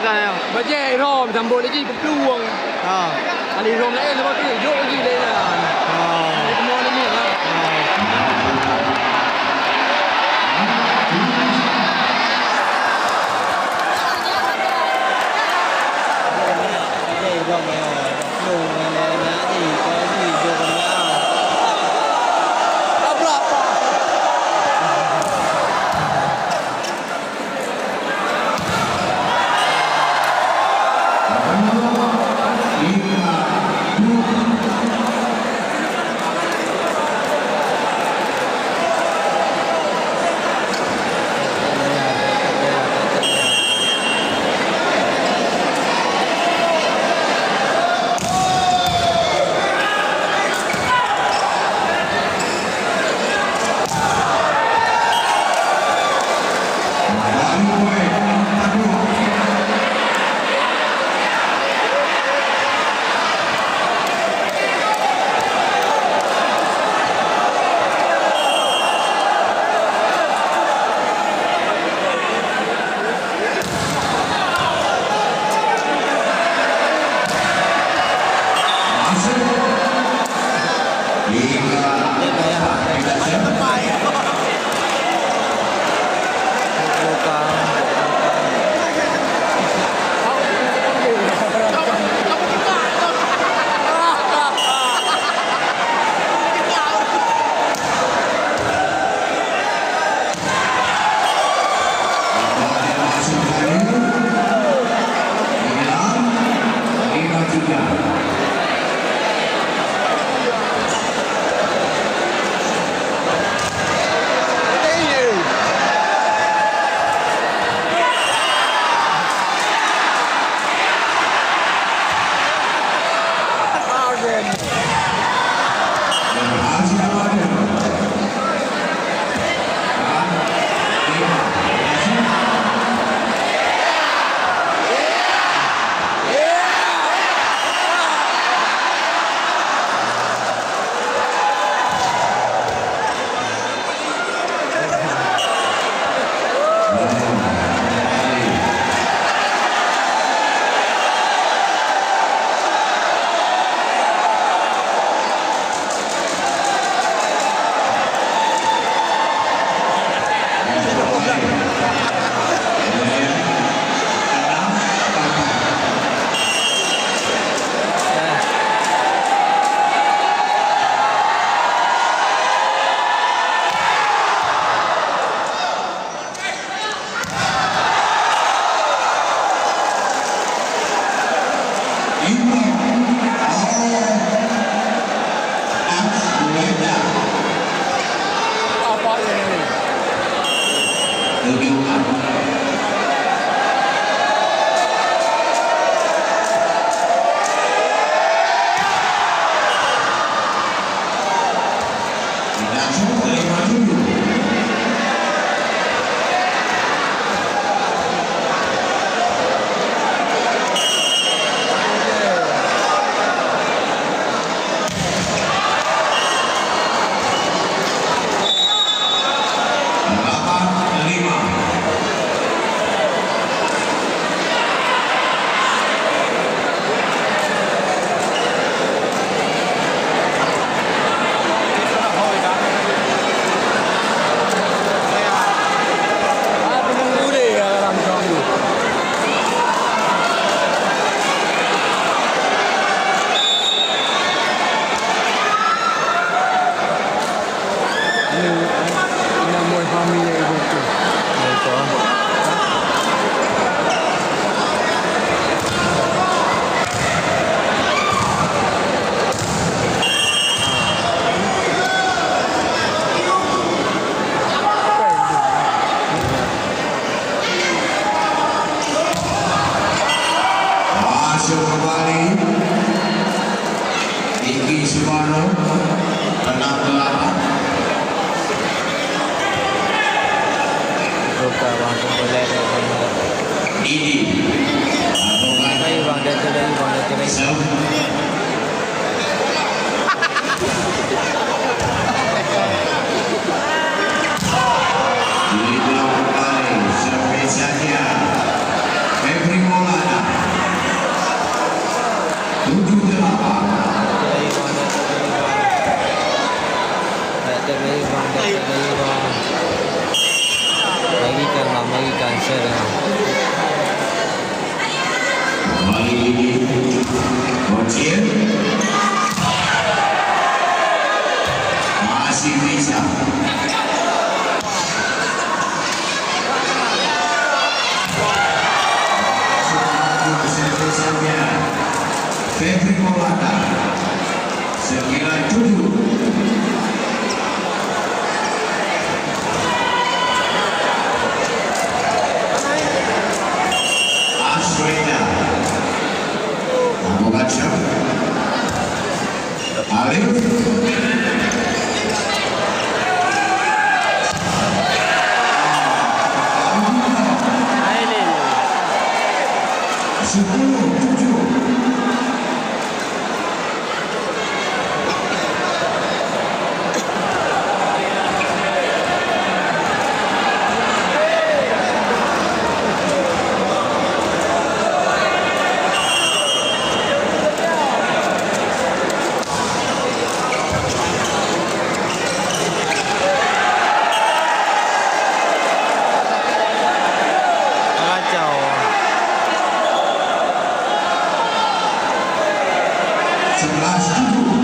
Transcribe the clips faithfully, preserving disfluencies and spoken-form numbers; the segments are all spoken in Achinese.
Bajèe Irom sambot lagi, peuplueng. Ha. Kali Irom laén sambot tu, jok lagi laén. Ha. Dia semua ni lah. Ha. Masuk kembali. Iki Sumarno, tenang belakang. Buka, Bang, tunggu lagi. Ini. Bayu, Bang, dia tu lagi, Bang, dia tu lagi. Dilakukan oleh Sofia Sadia. Febri Mola. Tujuh delapan. Baik, tep laju, Bang. Baik, tep laju, Bang. Bagikan, Bang, bagikan, share, Bang. Kembali ini, Bocil. Masih bisa. Febri Maulana, sembilan tujuh. Asweda Abu Bakar. Alif. Sepuluh tujuh. Kacau. Sebelas tujuh.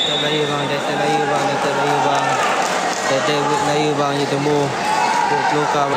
Tep laju, Bang, tep laju, Bang, tep laju, Bang. Tep laju, Bang, jiteumu. Tep laju, Bang.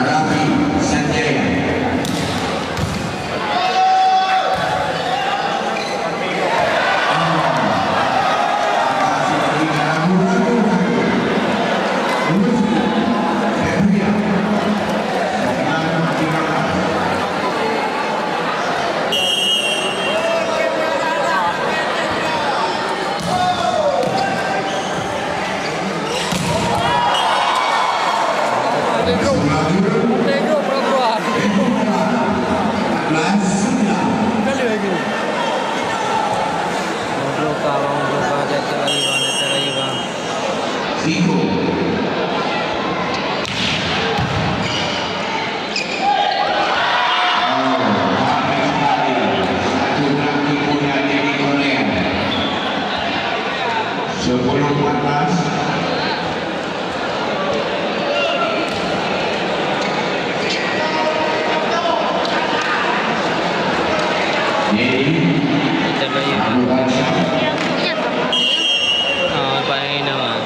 Rafi Sanjaya. Sepuluh empat belas. Jadi, Abu Bakar. Ah, pakai nama.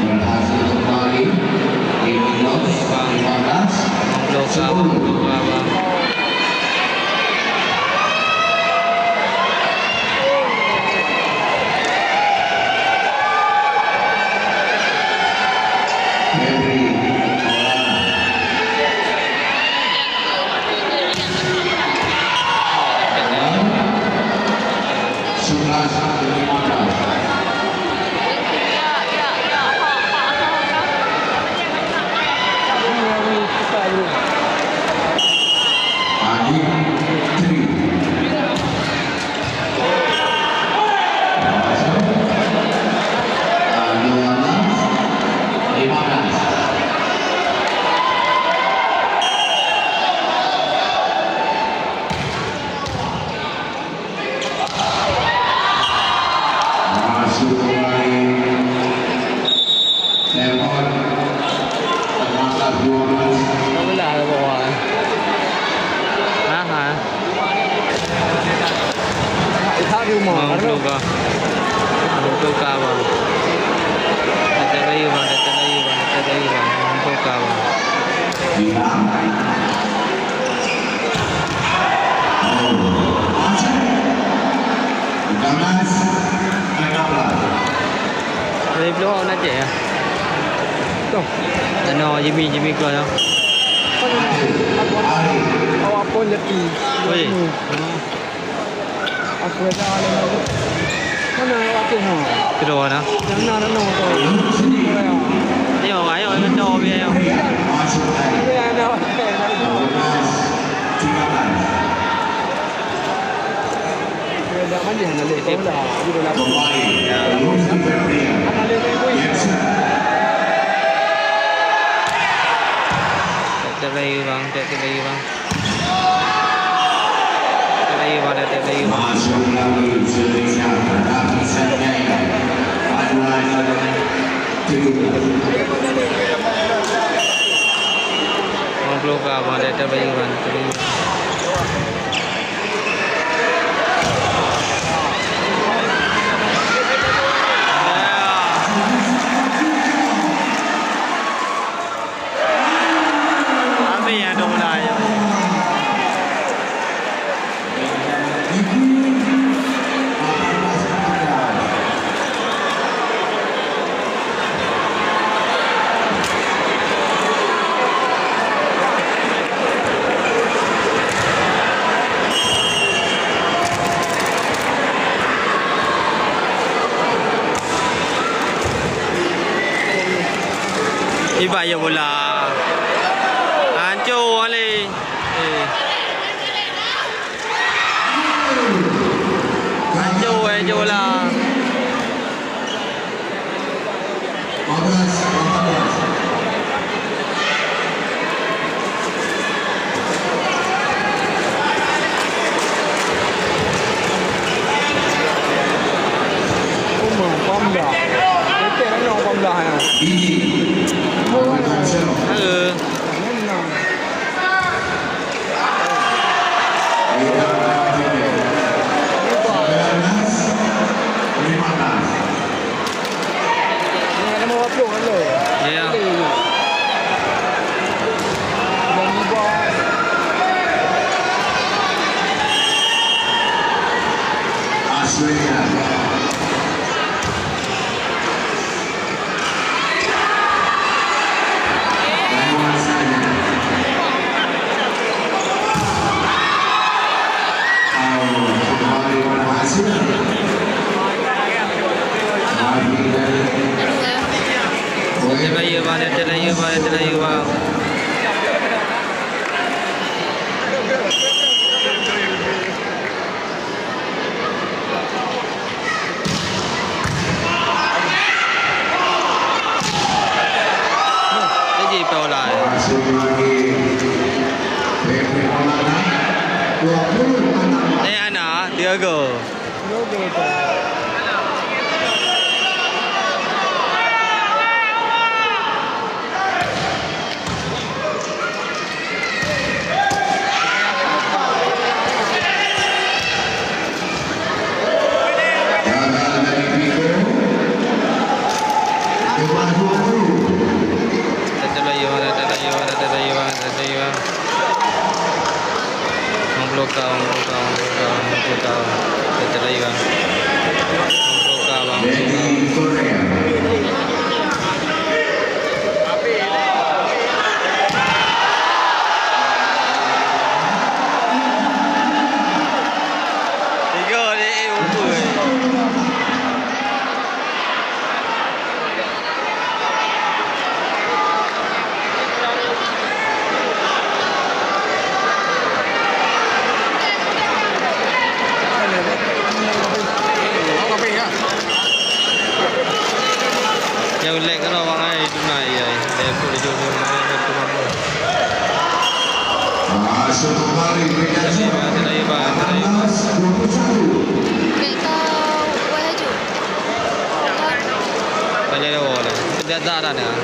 Berhasil kembali. Di minus lima belas sepuluh. Bang. Mumpung ka, Bang. Teuka bayeue, Bang. Teuka bayeue, Bang. Teuka bayeue, Bang. Mumpung ka, Bang. Dari peluang nak cek ya. Tuh. Ano Jimmy, Jimmy keluar ya. Awak pun jadi. Oi. Aku dah ada lagi. Mana awak tu ha? Kedua dah. Yang mana nak tu? Ayo, ayo, ayo, ayo, ayo. Tapi ada. Dah mandi hana leh kau dah. Jadi dah. Tak ada lagi bang, tak ada lagi bang. Teuka bayeue, Bang, teuka bayeue, Bang. Lima puluh ka, Bang, teuka bayeue, Bang. Habis nyang dong lai. Iba ya bola. Hancô wali. Eh. Hancô, hancô bola. Eh. Ya. Teuka bayeue, Bang, teuka bayeue, Bang, teuka bayeue, Bang. Lagi bola. Eh, hana, tiga gol. Limong puluh ka, limong puluh ka, limong puluh ka, limong puluh ka. Teuka bayeue, Bang. Limong puluh ka, Bang. Tiga di, eh, umpul. Nyang lek keunoe bang ai, tunai ai. Dia pun dia jom, dia pun mampu. Masuk kembali, Medan Surat. Tadi, tadi, bang, tadi. Enam belas dua puluh satu. Kayak kau, wah, laju. Banyak dah, wah, dah. Sedang tak ada, dah.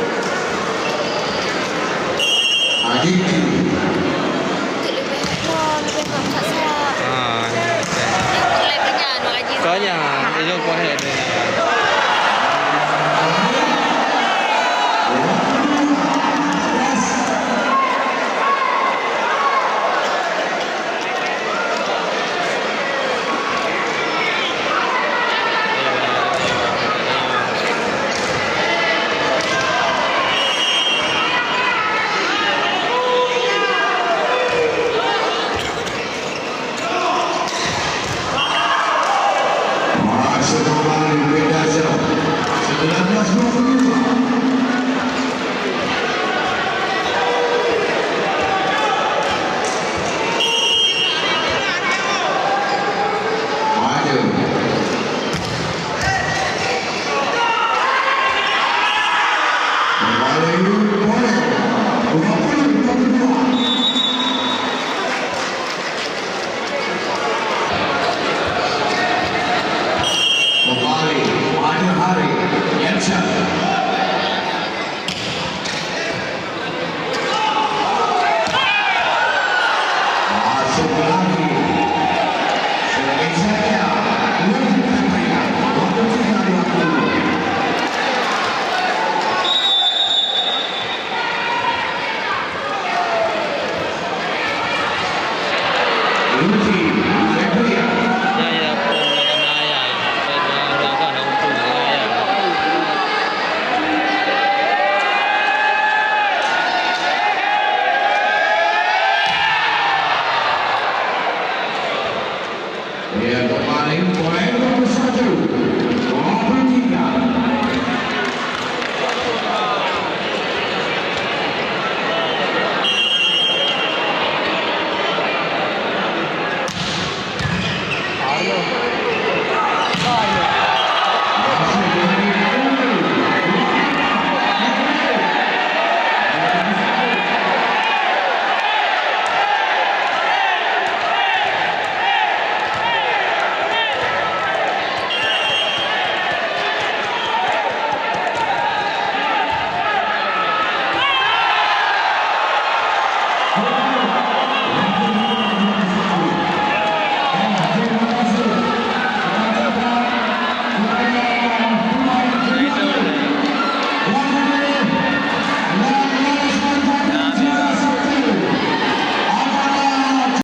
Aditi. Cik lebih, ya, lebih bagus, Kak. Ah, ya. Yang tu like kenyang, Mak Haji. Kau nya.